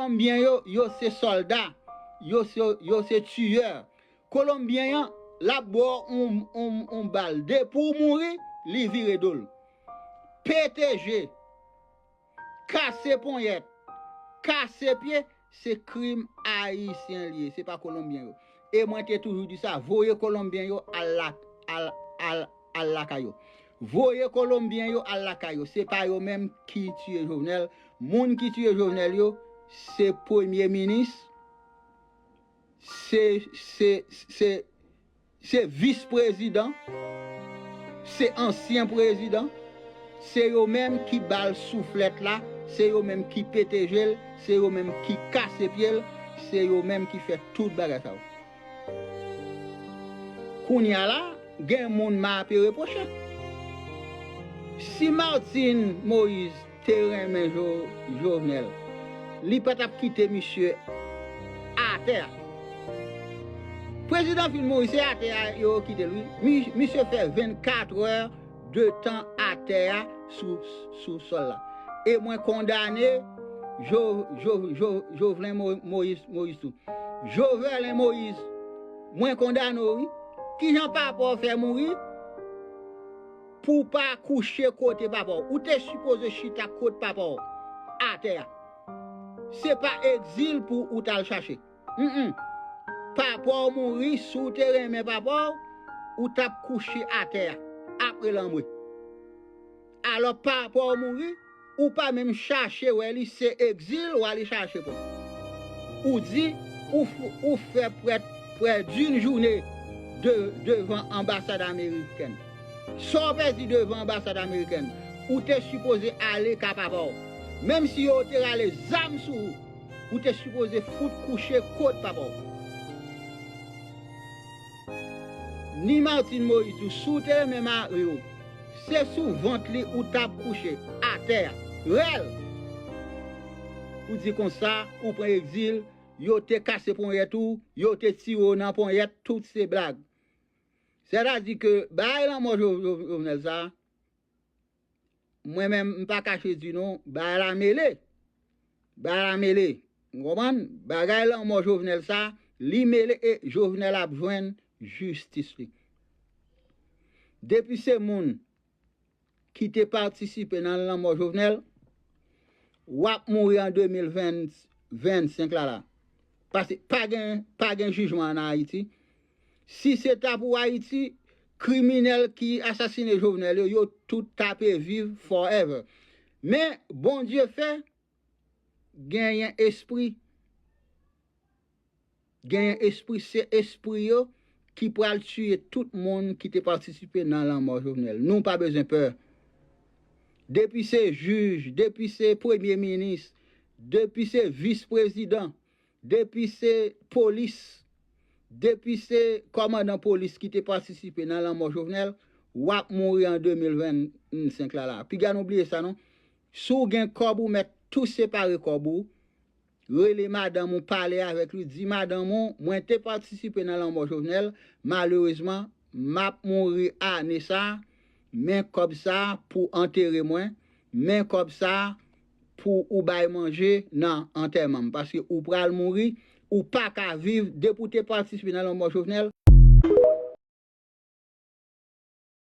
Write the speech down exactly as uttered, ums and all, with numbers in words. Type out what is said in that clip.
Kolonbyen yo, yo se sòlda, yo se, yo se tiyè. Kolonbyen an, l ap ba w yon, yon, yon bal. Depi w mouri, li vire do l. Pete je, kase ponyèt, kase pye, se krim ayisyen li ye, se pa kolonbyen yo. E mwen te toujou di sa, voye kolonbyen yo al la, al, al, al lakay yo. Voye kolonbyen yo al lakay yo. Se pa yo menm ki tiye Jovenel. Moun ki tiye Jovenel yo, se premye minis, se, se, se, se vis prezidan, se ansyen prezidan, se yo menm ki ba l souflèt la, se yo menm ki pete je l, se yo menm ki kase pye l, se yo menm ki fè tout bagay sa yo. Kounye a la, gen moun m ape repwoche. Si Martine Moïse te renmen Jo-, Jovenel, li pa t ap kite misye atè a. Prezidan fin mouri, se atè a yo kite l, wi. Mi-, misye fè vennkat è de tan atè a sou, sou sòl la. E mwen kondane Jo-, Jo-, Jo-, Jovenel Mo-, Moïse, Moïse tou. Jovenel Moïse, mwen kondane w, wi. Kijan papa w fè mouri? Pou w pa kouche kote papa w. Ou te sipoze chita kot papa w, atè a. Se pa egzil pou ou t al chache. Mm, mm. Papa w mouri, si w te renmen papa w, ou t ap kouche atè a, apre lanmò. Alò, papa w mouri, ou pa menm chache wè li, se egzil w ale chache pou. Ou di, ou, f-, ou fè prè, prè d'une journée de, devan anbasad amerikèn. Sa w pèdi devan anbasad amerikèn? Ou te sipoze ale ka papa w. Menm si yo te rale zam sou ou, ou te sipoze fout kouche kot papa w. Ni Martine Moïse tou, si w te renmen mari w, se sou vant li ou t ap kouche, atè a, rèl. Ou di konsa, ou pran egzil, yo te kase ponyèt ou, yo te tire w nan ponyèt, tout se blag. Sètadi ke bagay lanmò Jo-, Jo-, Jovenel sa, mwen menm, m pa kache di nou, bagay la mele. Bagay la mele. Ou konprann? Bagay lanmò Jovenel sa, li mele e Jovenel ap jwenn jistis li. Depi se moun ki te patisipe nan lanmò Jovenel, w ap mouri an de mil ven, vennsenk la la. Paske pa gen, pa gen jijman an Ayiti. Si se ta pou Ayiti, kriminèl ki asasine Jovenel yo, yo tout t ape viv forever. Men, Bondye fè, genyen espri. Genyen espri, se espri yo ki pral tiye tout moun ki te patisipe nan lanmò Jovenel. Nou pa bezwen pè. Depi se jij, depi se premye minis, depi se vis prezidan, depi se polis, depi se kòmandan polis ki te patisipe nan lanmò Jovenel, w ap mouri an de mil vennsenk la la. Piga nou bliye sa non. Si w gen kòb, ou mèt tou separe kòb ou. Rele madanm ou, pale avèk li, di madanm ou, mwen te patisipe nan lanmò Jovenel, malerezman, m ap mouri ane sa, men kòb sa pou antere mwen, men kòb sa pou ou bay manje nan antèman m, paske ou pral mouri, ou pa ka viv, depi w te patisipe nan lanmò Jovenel,